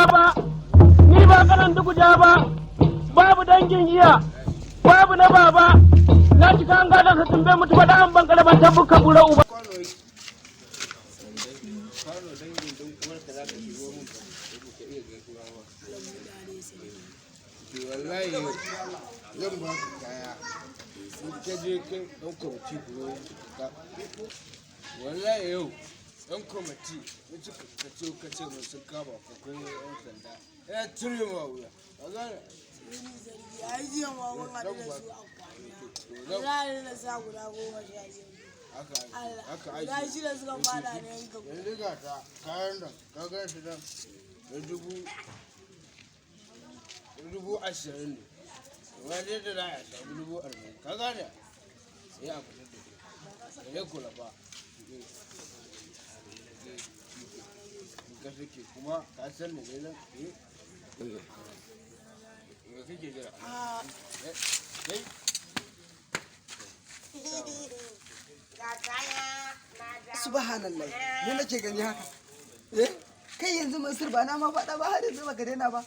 ba, ni ba kanan duguja ba, babu dangin iya, babu na baba, na cika an gadon sa tumbe mutu ba da an bankare ban tabbuka bura uba. Kwano dangin don uwarka za ka shigo mun ba ka iya gaisuwa ba. To wallahi yau zan ba ka kaya. In ka je kai ɗan kwamiti ku zo ka. Wallahi yau ɗan kwamiti in suka kace ka ce mun sun kama ka kai ɗan sanda. Ya cire ma wuya. Ka gane? Ai jiya ma mun haɗu da su a kwana. Wallahi na sa guda 15. Haka Allah. haka Guda ake. shida suka fada na yanka guda. Yanzu ga ta kayan nan ka gan shi nan na 20,000 ne. Wani da za a samu 40,000 ka gane? Sai a fitar da kai. Ka je kula fa. In ka sake kuma ka san da ne nan eh. Me kake jira? Eh, kai. Subhanallah, me nake gani haka? Eh, kai yanzu Mansur ba na ma faɗa ba, har yanzu baka daina ba.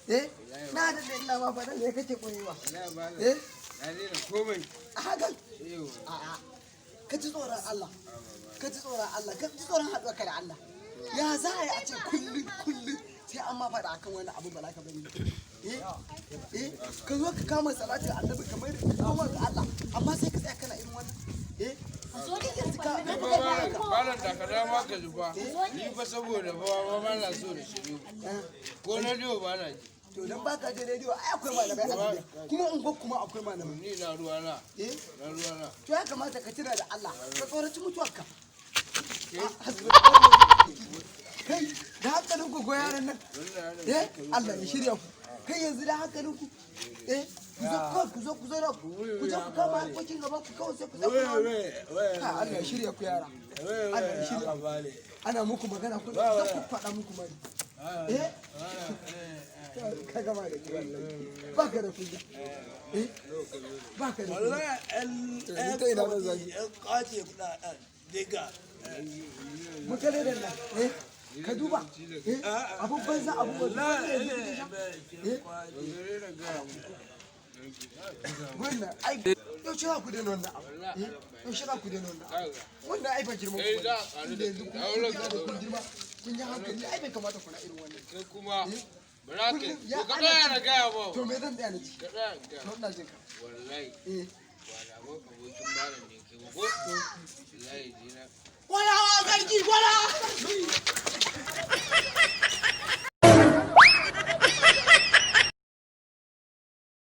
Eh, na da ina ma faɗa, me kake koyewa? Wallahi malam. Eh. Na daina komai. A hakan? Yau. A'a, ka ji tsoron Allah, ka ji tsoron Allah, ka ji tsoron haɗuwa ka da Allah. Ya za a yi a ce kullum kullum sai an ma faɗa akan wani abu ba za ka bari? Eh eh, ka zo ka kama salatin Annabi kamar ka koma ga Allah, amma sai ka tsaya kana irin wannan. Eh, yanzu ka Malam da ka dama ka zuba. Ni fa saboda ba na so da shiru. Ko na rediyo ba na ji. To dan baka je rediyo, ai akwai malamai a duniya kuma, unguwar kuma akwai malamai. Ni na ruwa na. Eh. Na ruwa na. To ya kamata ka tuna da Allah, ka tsoraci mutuwarka. Kai, da hankalin ku ko yaran nan? Eh, Allah ya shirya ku. Kai, yanzu da hankalin ku? Eh, ku zo kawai, ku zo, ku zo da ku zo ku kama harkokin gaban ku kawai, sai ku zo ku. Ka Allah ya shirya ku yara, Allah ya shirya. Ana muku magana ku za ku faɗa muku mari. Eh, ka gama da ki wallahi, ba ka da kunya. Eh, ba ka da kunya. Wallahi To, ni ta ina zan zagi? yan kwace kudaden diga. Mutane da nan, eh, ka duba, eh, abun banza, abun banza wannan yanzu kuke sha. Eh, wannan ai yaushe za ku daina wannan abu? Eh, yaushe za ku daina wannan abu? Wannan ai ba girman ku Kai za a bane. ƙaru Tunda da yanzu kun kun girma, kun yi hankali, ai bai kamata kuna irin wannan. Kai kuma ba za ka Kullum ya to ka tsaya na gaya ma. To me zan tsaya na ci? Ka tsaya na gaya. To ina jin ka. Wallahi Eh. ba da abokin malam ne kai ba ko? Wallahi jina. Wala wa gari.